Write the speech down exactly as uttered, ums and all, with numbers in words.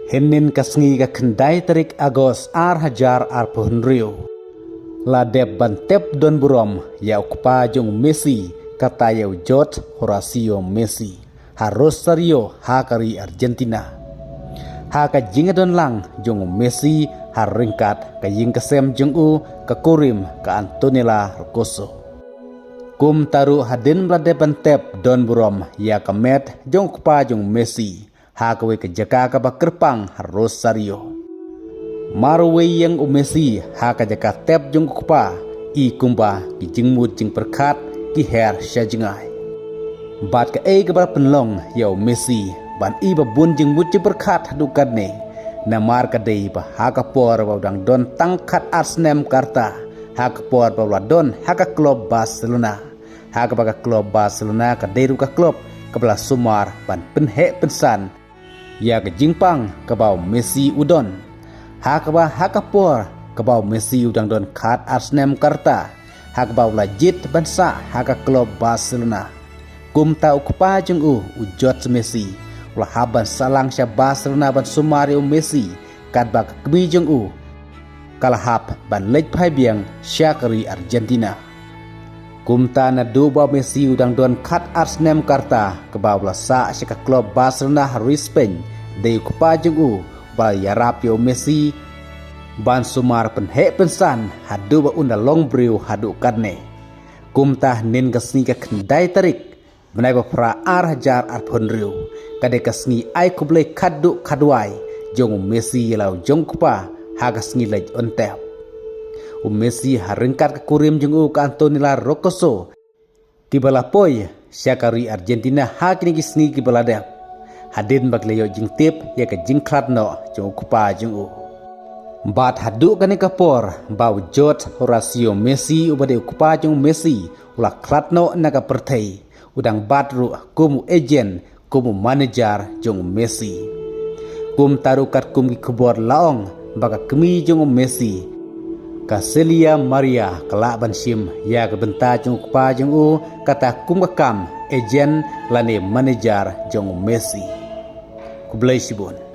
Hynnin ka sngi ka khyndai tarik August ar hajar arphew hynriew, la dep ban tep don burom ïa u kpa jong u Messi, kata ïa u George Horacio Messi, ha Rosario ha ka ri Argentina, ha ka jingdon lang jong u Messi ha ryngkat ka ïing ka sem jong u, ka kurim ka Antonella Roccuzzo. Kumta ruh hadien ba la dep ban tep don burom ïa ka met jong u kpa jong u Messi ha kawei ka jaka kaba kyrpang ha Rosario, marwei ïa u Messi ha ka jaka tep jong u kpa, i kumba ki jingmut jingpyrkhat ki her sha jngai. Bad kaei kaba la pynlong ïa u Messi ban i ba bun jingmut jingpyrkhat haduh katne, namar ka dei ba ha ka por ba u dang don tang khat ar snem ka rta, ha ka por ba u la don ha ka klub Barcelona, ha kaba ka klub Barcelona ka dei ruh ka klub kaba la sumar ban pynheh pynsan ïa ka jingpang kaba u Messi u don, ha kaba ha ka por kaba u Messi u dang don khat ar snem ka rta, ha kaba u la jied ban sah ha ka klub Barcelona. Kumta u kpa jong u, u George Messi, u la hap ban sah lang sha Barcelona ban sumar ïa u Messi, katba ka kmie jong u ka la hap ban leit phai biang sha ka ri Argentina. Kumta naduh ba u Messi u dang don khat ar snem ka rta, kaba u la sah sha ka klub Barcelona ha ri Spain, dei u kpa jong u ba la ïarap ïa u Messi ban sumar pynheh pynsan haduh ba un da long briew haduh katne. Kumta hynnin ka sngi ka khyndai tarik bnai ba phra ar hajar arphew hynriew, ka dei ka sngi ai khublei khatduh khatwai jong u Messi ïa la u jong u kpa ha ka sngi leit on tep. U Messi ha ryngkat ka kurim jong u ka Antonella Roccuzzo, kiba la poi sha ka ri Argentina ha kine ki sngi kiba la dep, hadien ba ki la ïoh jingtip ïa ka jingkhlad noh jong u kpa jong u. Bad haduh kane ka por ba u George Horacio Messi uba dei u kpa jong u Messi u la khlad noh na ka pyrthei, u dang bat ruh kum u agent, kum u manager jong u Messi. Kumta ruh katkum ki khubor la ong ba ka kmie jong u Messi, ka Celia Maria, ka lah ban shim ïa ka bynta jong u kpa jong u, kata kum ka kam agent lane manager jong u Messi. Khublei shibun.